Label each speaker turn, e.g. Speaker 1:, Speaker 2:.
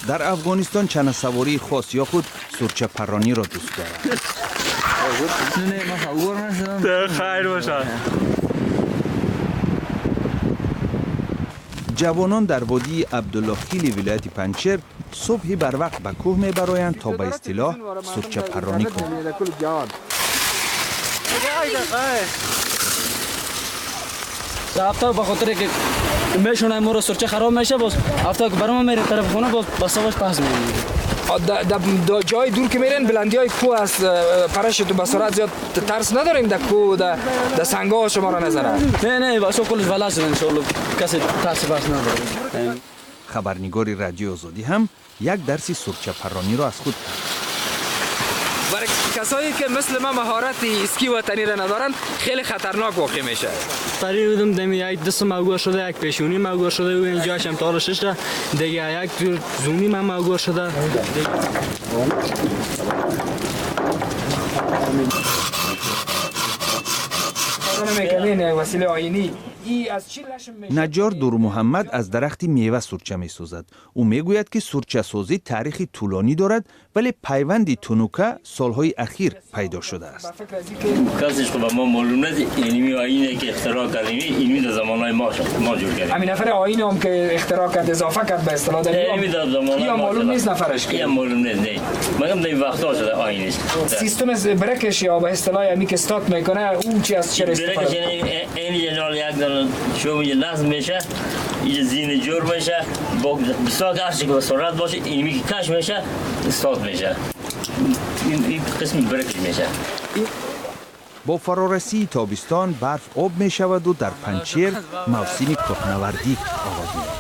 Speaker 1: Дар Афғонистон чанасавории хос ё худ сурчапаррониро дӯст доранд.
Speaker 2: Хайр бошад.
Speaker 1: Ҷавонон дар водии Абдуллохили вилояти Панҷшер субҳи барвақт ба кӯҳ мебароянд, то ба истилоҳ сурчапарронӣ кунанд.
Speaker 3: هفته به خاطر که میشونه مورا سرچه خراب میشه، باز هفته که برام میره طرف خونه، باز بساوش پس میمونه.
Speaker 4: در جای دور که میرن، بلندی های کوه است، پرش تو به سرعت زیاد، ترس نداریم در کوه در سنگا شما را نزنه؟
Speaker 3: نه نه، بچه کلش بلد شدن، انشالله کسی ترس بس نداره.
Speaker 1: Хабарнигори Радиои Озодӣ ҳам як дарси сурчапаррониро аз худ кард.
Speaker 4: برای کسایی که مثل ما مهارت اسکی وطنی را ندارن، خیلی خطرناک واقع میشه.
Speaker 3: پری بودم، دمی یک دست موگور شده، یک پیشونی موگور شده و اینجاش هم تا شش دیگه، یک زونی من موگور شده.
Speaker 4: وسیله آینی.
Speaker 1: Наҷҷор Дурмуҳаммад аз дарахти мева сурча месозад. Ӯ мегӯяд, ки сурчасозӣ таърихи тӯлонӣ дорад, вале пайванди тунука солҳои ахир пайдо шудааст.
Speaker 2: Касиш ба мо маълум нест. Илми оине ки ихтироъ кардем, илми дар замонҳои мо мо ҷур кардем.
Speaker 4: Ҳамин нафар оин ҳам ки ихтироъ кард, изофа кард ба истилоҳ дар
Speaker 2: илми дар замонҳои
Speaker 4: ё маълум нест нафараш
Speaker 2: ки маълум нест. Не, магам дар вақтҳо шуда оиниш.
Speaker 4: سیستم برکش یا به اصطلاح همی که استارت میکنه، اون چی از چرا
Speaker 2: استفاده برکش؟ یعنی این یک دانه شو اینجا نصب میشه، اینجا زین جور میشه، با بسیار هرچی که به سرعت باشه، اینمی که کش میشه، استارت میشه. این قسم برکش میشه.
Speaker 1: Бо фарорасии тобистон барф об мешаваду дар Панҷшер мавсими кӯҳнавардӣ оғоз меёбад.